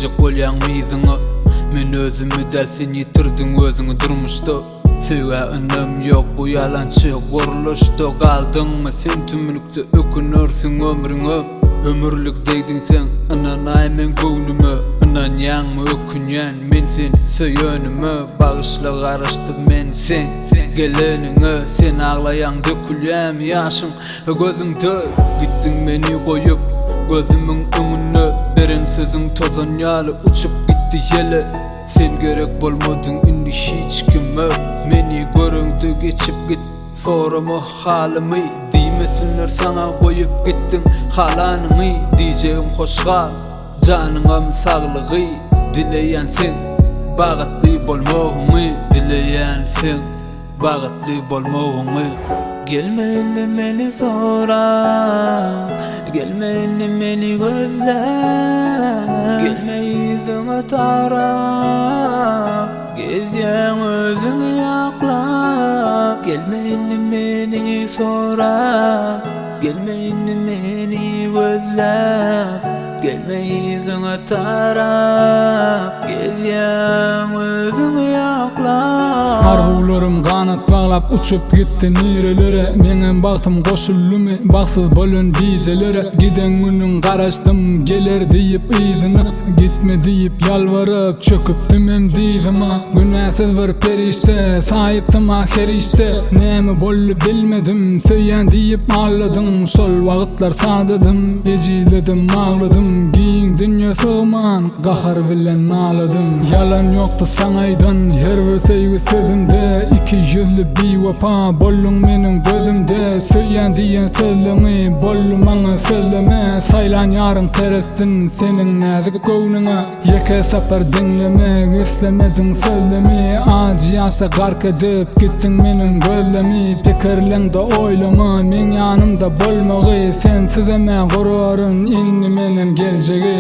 Geljek bolýaňmy yzyňa Men özümi däl sen ýitirdiň özüňi durmuşda Söýgä ynam ýok bu ýalançy gurluşda Galdyňmy sen tümlükde ökünersiň ömrüňe Ömürlik degdiň sen ynanaý meň göwnüme Ynanýaňmy ökünýän men seni söýenime Bagyşla garaşdym men seň geleniňe Sen aglaýaň dökülýämi ýaşyň Gözüňde gitdiň meni goýup Gözümiň öňünde beren sözüň tozan ýaly uçup gitdi ýele Sen gerek bolmadyň indi hiç kime Meni göreňde geçip git sorama halymy Diýmesinler saňa goýup gitdiň halanyňy Diýjegim hoş gal janyňam saglygy Dileýän seň bagtly bolmagyňy Dileýän seň Bagtly bolmagyňy Gelme indi meni sorap Gelme indi meni gözläp Gelme yzyňa tarap Gezýäň özüňi ýaklap Gelme indi meni sorap Gelme indi meni gözläp Gelme yzyňa tarap Gezýäň özüňi ýaklap. Arzuwlarym ganat baglap uçup gitdi nirelere Meňem bagtym goşuldymy bagtsyz bolan gijelere Giden günüň garaşdym geler diýip yzyna Gitme diýip ýalbaryp çöküpdimem dyzyma Günäsiz bir perişde saýypdym-a her işde Näme boldy bilmedim söýýän diýip aldadyň Şol wagtlar sadadym ejizledim agladym Giň dünýä sygman Gahar bilen naladym Ýalan ýokdy saňa aýdan her bir söýgi sözümde Ikiýüzli biwepa bolduň meniň gözümde Söýýän diýen sözleňi boldy maňa sözleme Saýlan ýaryň seretsin seniň näzik göwnüňe Ýeke sapar diňlemek islemediň sözlemi Ajy ýaşa gark edip gitdiň meniň gözlemi Pikirleňde oýlama meň ýanymda bolmagy Sensizem-ä guraryn indi menem geljegi.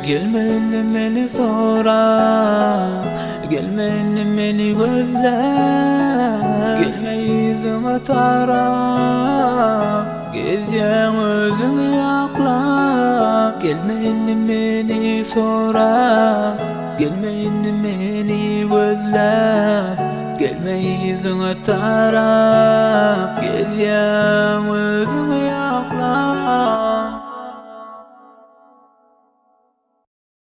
Gelme indi meni sorap Gelme indi meni gözläp Gelme yzyňa tarap Gezýäň özüňi ýaklap Gelme indi meni sorap Gelme indi meni gözläp Gelme yzyňa tarap.